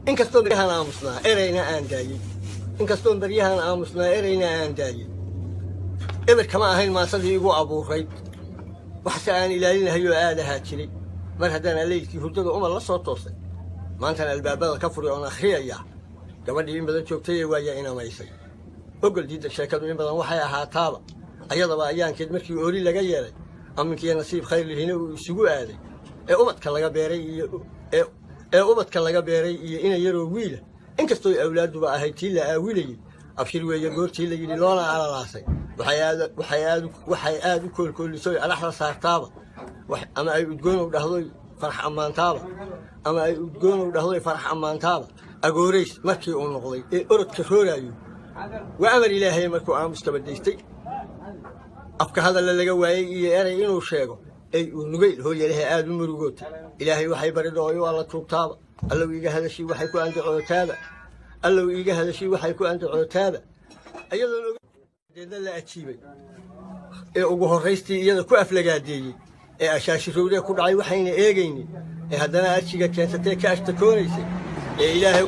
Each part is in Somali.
Inkastoo baryahan aamusnaa, ereyna aan daayey, inkastoon baryahan aamusnaa, ereyna aan daayey, eber kama ahayn maasadii igu abuurayd. Waxse aan ilaalinahay oo aad ahaa jiray. Mar haddaan alleylkii hurdada umar la soo toosay, maantana albaabada ka furi oon akhriyayaa gabadhii in badan joogtay ee waaya inamaysay ogol diidda. Sheekadu in badan waxay ahaataaba ayadaba ayaankeed markii oori laga yeelay, aminkiiyo nasiib khayr lihina uu isugu aaday ee ubadka laga beeray iyo ee ubadka laga beeray iyo ina yaroo wiila, inkastooy awlaaduba ahayd tii la aawilayey. Abshir weeye goortii la yidhi loona alalaasay, waxay aad u koolkoolisoy adhaxda saartaaba, ama ay udgoonow dhahdoy farax ammaantaaba, ama ay udgoonow dhahdoy farax ammaantaaba. Agoorays markii uu noqday ee orodka rooraayo, waa amar Ilaahay markuu aamuskaba daystay, afka hadalla laga waayey iyo erey inuu sheego ey uu nugayl hooyalaha aad u murugootay. Ilaahay waxay baridho oy u Alla tuugtaaba, Allow iiga hadashii waxay ku andacootaaba, Allow iiga hadashii waxay ku andacootaaba, iyadoon deedna la ajiibay ee ugu horraystii iyada ku aflagaadeeyey ee ashaashirowdee ku dhacay waxayna eegaynin ee haddana arjiga keensatee ka ashtakoonaysay ee Ilaahay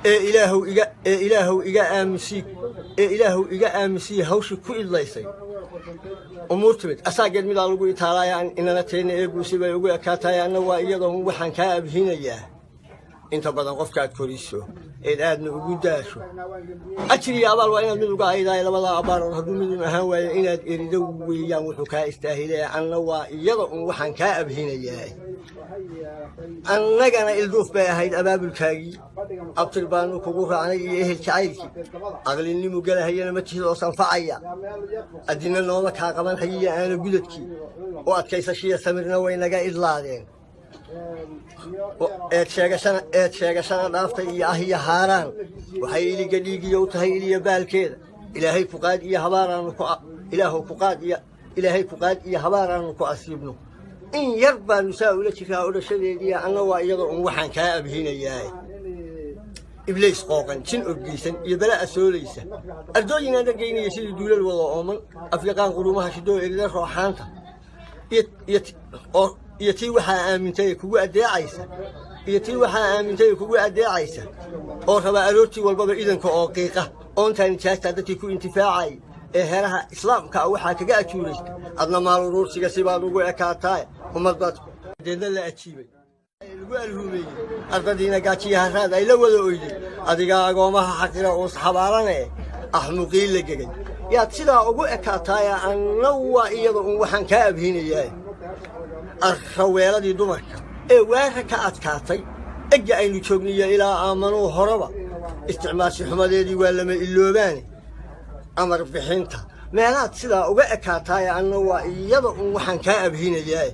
ee Ilaahow iga ee Ilaahow iga aamusii ee Ilaahow iga aamusiye hawshii ku idlaysay. Umuur timid asaageed midaa lagu itaalaaya inana tayna eeguusi bay ugu ekaatahay. Anna waa iyadoo waxaan kaa abhinayaa. Inta badan qofkaad koriso eed aadna ugu daasho, ajir iyo abaal waa inaad mid uga aydaay. Labadaa abaarood hadduu midun ahaan waayo, inaad erido weeyaan wuxuu kaa istaahilay. Anna waa iyada un waxaan kaa abhinayaa. Annagana ilduuf bay ahayd abaabulkaagii, abtir baanu kugu raacnay iyo ehel jacaylkii. Aqlinimu gelahayana ma tihid oo sanfacaya, adina nooma kaa qaban hayiyo aana gudadkii u adkaysashiya samirna way naga idlaadeen. Eed sheegashana dhaaftay iyo ah iyo haaraan waxay iliga dhiigiyo u tahay iliya baalkeeda. Ilaahay ku qaad iyo habaaraanu ku Ilaahow ku qaad iyo Ilaahay ku qaad iyo habaaraanu ku asiibno. In yar baanu saa ula jiraa odhashadeediiya. Anna waa iyada un waxaan kaa abhinayaa. Ibliis qooqan, jin orgeysan iyo bala asoolaysa, ardooyin aan dhargaynaya sidii duulal wada ooman, afyaqaan qurumaha shidoo erida rooxaanta iyo tii waxaa aamintay ee kugu addeecaysa, iyo tii waxaa aamintay ee kugu addeecaysa oo raba aroortii walbaba idanka oo qiiqa oontaa nijaastaa dadkii ku intifaacay ee heeraha Islaamka ah waxaa kaga ajuuraysta. Adna maal uruursiga sibaad ugu ekaataaye, ummad baad deedna la ajiibay lagu alhuumeeyey, ardadiina gaajiya haraad ay la wada oyday. Adiga agoomaha xaqira uus xabaalane axmuqiin la gegay yaad sidaa ugu ekaataaye. Anna waa iyada un waxaan kaa abhinayaa. Arraweeladii dumarka ee waara ka adkaatay egga aynu joogniyo ilaa aamanuu horeba isticmaalsi xumadeedii waa lama iloobaane. Amar bixinta meelaad sidaa uga ekaataaye. Anna waa iyada un waxaan kaa abhinayaa.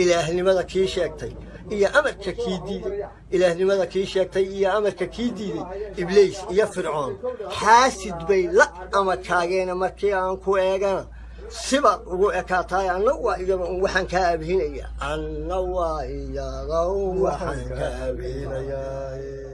Ilaahnimada kii sheegtay iyo amarka kii diiday, ilaahnimada kii sheegtay iyo amarka kii diiday, Ibliis iyo Fircoon xaasid bay la amakaageena. Markii aan ku eegana sibaad ugu ekaataay. Anna waa iyada un waxaan kaa abhinaya. Anna waa iyada un waxaan kaa abhinayaa.